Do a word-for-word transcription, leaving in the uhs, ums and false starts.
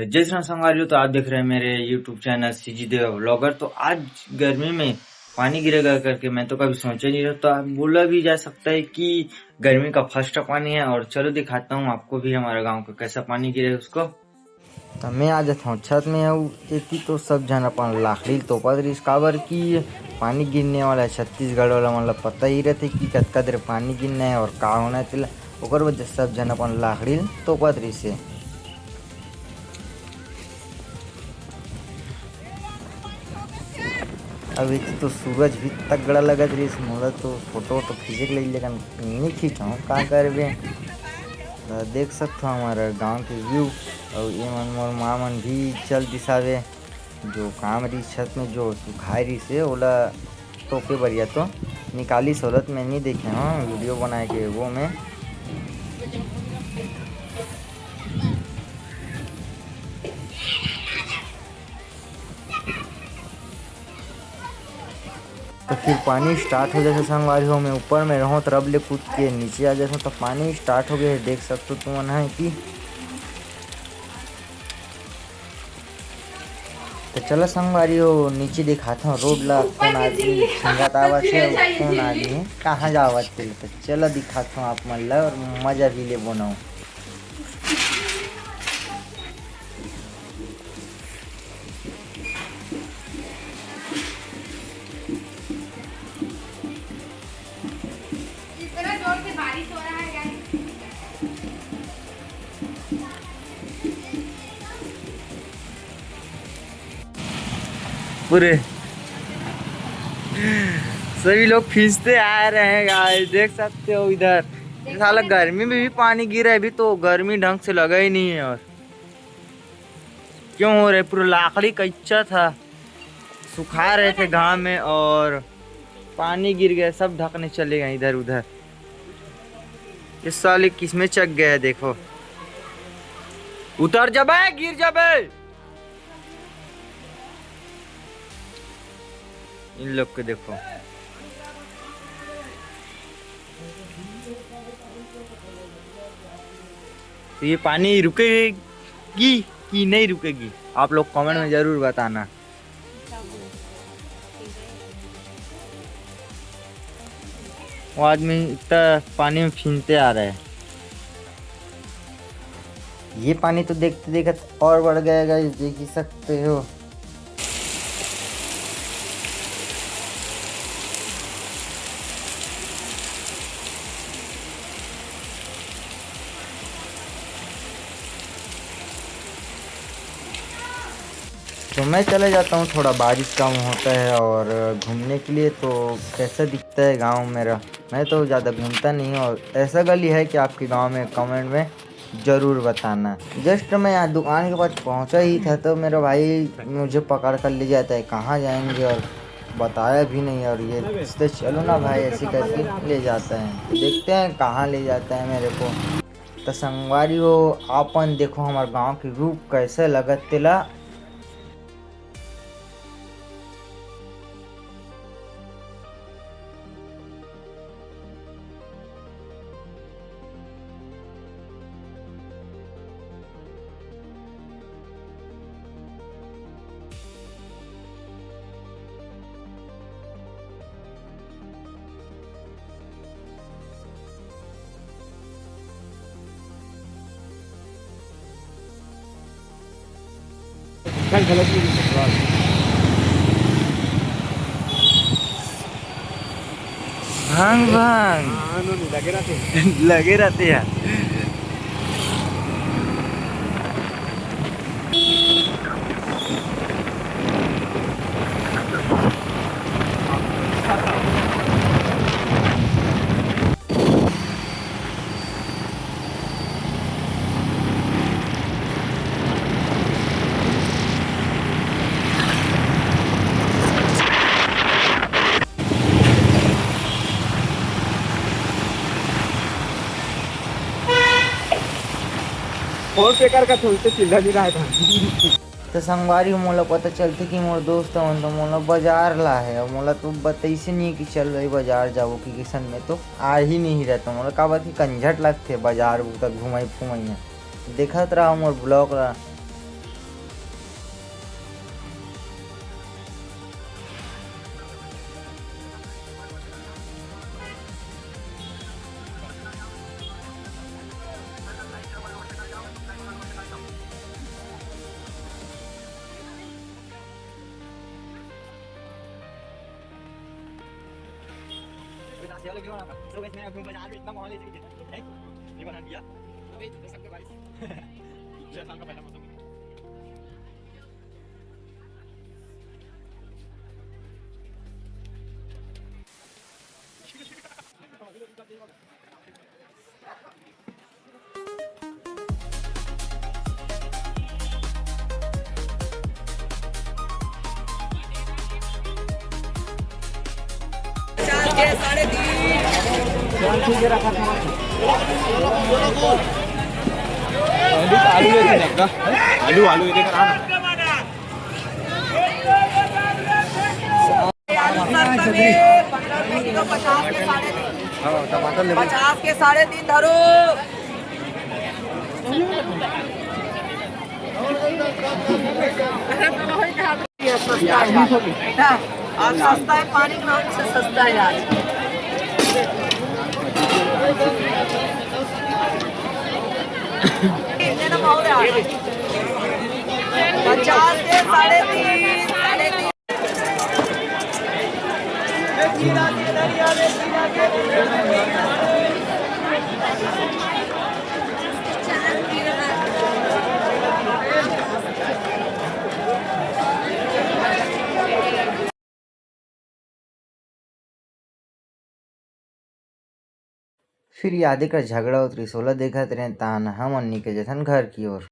तो जय श्री राम संगवारी हो, तो आप देख रहे हैं मेरे YouTube चैनल सीजी देवा ब्लॉगर। तो आज गर्मी में पानी गिरेगा करके मैं तो कभी सोचा नहीं रहा, तो आप बोला भी जा सकता है कि गर्मी का फर्स्ट पानी है। और चलो दिखाता हूँ आपको भी हमारा गांव का कैसा पानी गिरे उसको। तो मैं आ जाता हूँ छत में, अउ एती तो सब झन अपन लाकड़ी ल तोपत रहिस, काबर कि पानी गिरने वाला है। छत्तीसगढ़ वाला मन ल पता ही रहथे कि कतका देर पानी गिरना है और का होना है तेला, ओकर वजह से सब झन अपन लाकड़ी ल तोपत रहिस हे। अब एती तो सूरज भी तगड़ा लगत रहिस, मोला तो फोटो वोटो खींचे के लगी, लेकिन नहीं खींचहूँ, का करबे। तो देख सकथो हमारा गांव के व्यू, अउ ये मन मोर माँ मन भी चल दिसावे, जो काम रहिस छत में जो सुखाए रहिस हे ओला तोपे बर या तो निकालिस होलत, मैं नहीं देखे हूँ वीडियो बनाए के वो में। तो फिर पानी स्टार्ट हो जाथे संगवारी हो, मैं ऊपर में रहूँ तरफ ले कूद के नीचे आ जाथे, तो पानी स्टार्ट हो गए, देख सकते हो तुमन है कि। तो चलो संगवारी हो, नीचे दिखाता हूँ रोड ला, कौन आदमी संगत आवत है, कौन आदमी कहाँ जावत है। तो चलो दिखाता हूँ आप मन ला और मजा भी ले बनाओ। इतना जोर से बारिश हो रहा है गाइस। पूरे सभी लोग खींचते आ रहे हैं गाइस, देख सकते हो इधर। साला गर्मी में भी पानी गिरा है, अभी तो गर्मी ढंग से लगा ही नहीं है। और क्यों हो रहे, पूरा लाकड़ी कच्चा था, सुखा रहे थे घाम में और पानी गिर गया, सब ढकने चले गए इधर उधर। इस साले किसमें चक गया है, देखो, उतर जबे, गिर जबे। इन लोग को देखो, तो ये पानी रुकेगी कि नहीं रुकेगी, आप लोग कमेंट में जरूर बताना। वो आदमी इतना पानी में छीनते आ रहा है। ये पानी तो देखते देखत और बढ़ गया गाइस, देख ही सकते हो। तो मैं चले जाता हूँ, थोड़ा बारिश कम होता है और घूमने के लिए। तो कैसा दिखता है गांव मेरा? मैं तो ज़्यादा घूमता नहीं हूँ, और ऐसा गली है कि आपके गांव में, कमेंट में ज़रूर बताना। जस्ट मैं यहाँ दुकान के पास पहुँचा ही था, तो मेरा भाई मुझे पकड़ कर ले जाता है, कहाँ जाएंगे, और बताया भी नहीं। और ये इससे, "चलो ना भाई," ऐसे करके ले जाता है। देखते हैं कहाँ ले जाता है मेरे को। तो संगवारी हो, आपन देखो हमारे गांव के रूप कैसे लगत तेला। भांग, भांग। हाँ, नो, नो, लगे रहते हैं। लगे रहते हैं। बहुत बेकार का थोड़ी से चिल्ला भी रहा था। तो संगवारी हो, मोला पता चलथे कि मोर दोस्त हवन तो मोला बाजार ला हे, अउ मोला तो बतइसे नहीं कि चल भाई बाजार जाबो, कि किसन में तो आ ही नहीं रहता मोला, काबर कि कंझट लगथे बाजार बुता घुमाई फुमाई। देखत रहा मोर ब्लॉग ला। चलो, क्यों ना? तो guys, मैं अभी बाजार में इतना माहौल ऐसे ही है। नहीं बना दिया। अभी तो सबके भाई। पिछले साल का पहला मौसम। आलू, आलू लेके जाएगा। आलू, आलू ये देख रहा ना। आलू सस्ता में, पन्द्रह रुपए किलो, पचास के साढ़े तीन। हाँ, टमाटर ले लो। पचास के साढ़े तीन धरो। ये सस्ता है। हाँ, अब सस्ता है, पानी के नाम से सस्ता है आज। इतने ना भाव है आज। पचास के साढ़े तीन, साढ़े तीन। फिर यादे कर झगड़ा होत रहिस, ओला देखत रहेन, तान हमन निकल जथन घर की ओर।